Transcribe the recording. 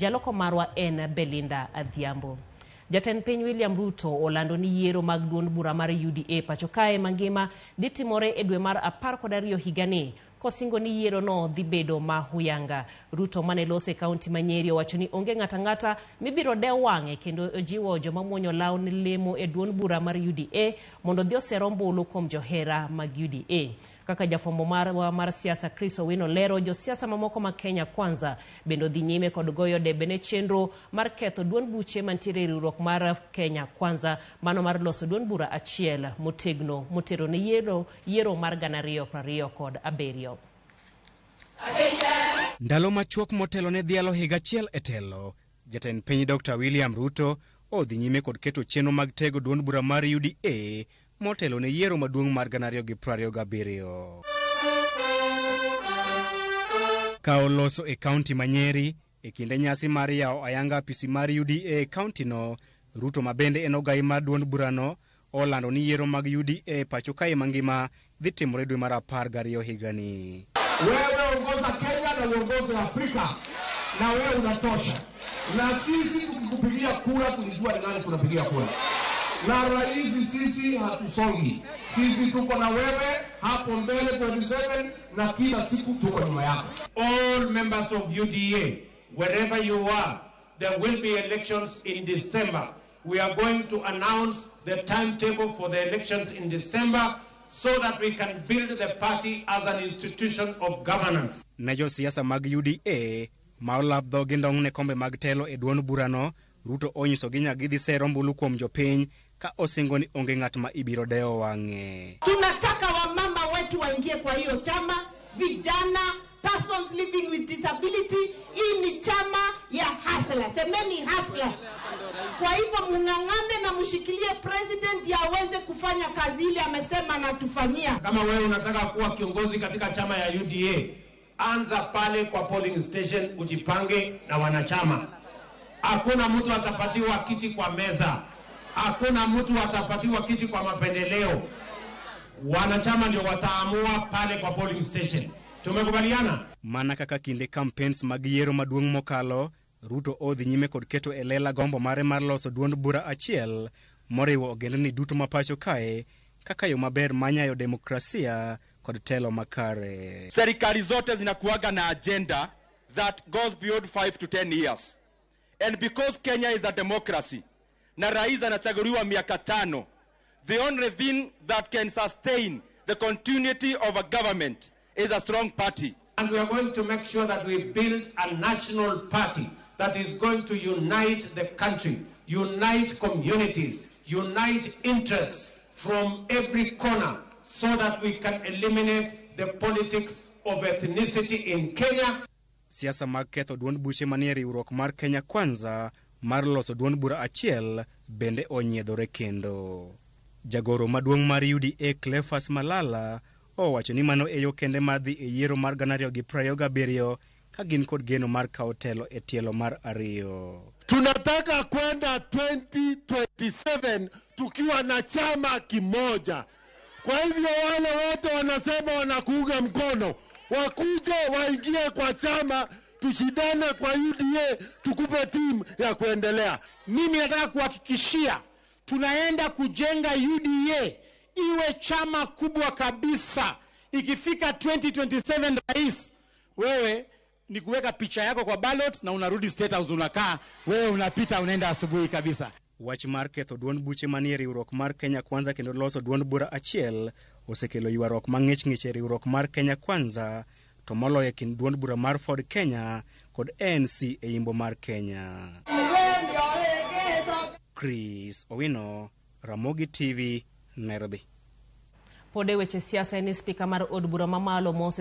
Jaloko marwa en Belinda Adhiambo. Jatend piny William Ruto olando ni yiero mag duond bura mar UDA pacho kae mangima dhi timore e dwe mar 12 higani kosingo ni yiero no dhi bedo ma huyanga. Ruto mane loso e kaunti ma Nyeri owacho ni onge ng'ato ang'ata mibiro dew wang'e kendo ojiwo joma muonyo law ne lemo e duond bura mar UDA mondo odhi oser ombulu kuom johera mag UDA. Kaka jafwambo marwa mar siasa Chris Owino lero, josiasa mamoko ma Kenya Kwanza bende odhi nyime kod goyo debe ne chenro mar ketho duond buche mantiere e riwruok mar Kenya Kwanza mano mar loso duond bura achiel motegno motero ne yiero yiero mar 2027. Ndalo machuok motelo ne dhialo higa achiel e telo, jatend piny Dr. William Ruto odhi nyime kod keto chenro mag tego duond bura mar UDA motelo ne yiero maduong' mar 2027. Ka oloso e kaunti ma Nyeri e kinde nyasi mar yawo ayanga apisi mar UDA e kauntino, Ruto ma bende en ogai mar duond burano olando ni yiero mag UDA pacho kae mangima dhi timore dwe mar 12 higani. Wewe ongoza Kenya na uongoze Afrika, na wewe unatosha. Na sisi tukikupigia kura tulijua ni nani tunapigia kura. Na rais, sisi hatusongi, sisi tuko na wewe hapo mbele 27 na kila siku tuko nyuma yako. All members of UDA, wherever you are, there will be elections in December. We are going to announce the timetable for the elections in December so that we can build the party as an institution of governance. Ne josiasa mag UDA ma olap dhogi ndong' ne kombe mag telo e duond burano, Ruto onyisogi nyaka gidhi sero ombulu kuom jopiny ka osingo ni onge ng'at ma ibiro dewo wang'e. Tunataka wamama wetu waingie kwa hiyo chama, vijana, persons living with disability. Hii ni chama ya hustler, semeni hustler. Kwa hivyo mung'ang'ane na mshikilie president ya aweze kufanya kazi ile amesema anatufanyia. Kama wewe unataka kuwa kiongozi katika chama ya UDA, anza pale kwa polling station, ujipange na wanachama. Hakuna mtu atapatiwa kiti kwa meza, hakuna mtu atapatiwa kiti kwa mapendeleo. Wanachama ndio wataamua pale kwa polling station. Tumekubaliana? Mana kaka kinde campaigns mag yiero maduong' mokalo, Ruto odhi nyime kod keto e lela gombo mare mar loso duond bura achiel moriwo ogendni duto ma pacho kae kaka yo maber mar nyayo demokrasia kod telo makare. Serikali zote zinakuaga na agenda that goes beyond 5 to 10 years. And because Kenya is a democracy, na rais anachaguliwa miaka 5, the only thing that can sustain the continuity of a government is a strong party. And we are going to make sure that we build a national party that is going to unite the country, unite communities, unite interests from every corner so that we can eliminate the politics of ethnicity in Kenya. Siasa mag ketho duond buche manie riwruok mar Kenya Kwanza mar loso duond bura achiel bende onyiedhore kendo. Jagoro maduong' mar UDA Cleophas Malala owacho ni mano e yo kende mar dhi e yiero mar 2027 ka gin kod geno mar kawo telo e tielo mar 2. Tunataka kwenda 2027 tukiwa na chama kimoja. Kwa hivyo wale wote wanasema wanakuunga mkono, wakuje waingie kwa chama, tushindane kwa UDA, tukupe timu ya kuendelea. Mimi nataka kuhakikishia tunaenda kujenga UDA iwe chama kubwa kabisa. Ikifika 2027 rais, wewe ni kuweka picha yako kwa ballot na unarudi State House unakaa, wewe unapita unaenda asubuhi kabisa. Wach mar ketho duond buche manie riwruok mar Kenya Kwanza kendo loso duond bura achiel osekelo ywaruok mang'ich ng'ich e riwruok mar Kenya Kwanza, to moloyo e kind duond bura mar Ford Kenya kod ANC e yimbo mar Kenya. Chris Owino, Ramogi TV, Nairobi. Pod e weche siasa en ni spika mar od bura mamalo Moses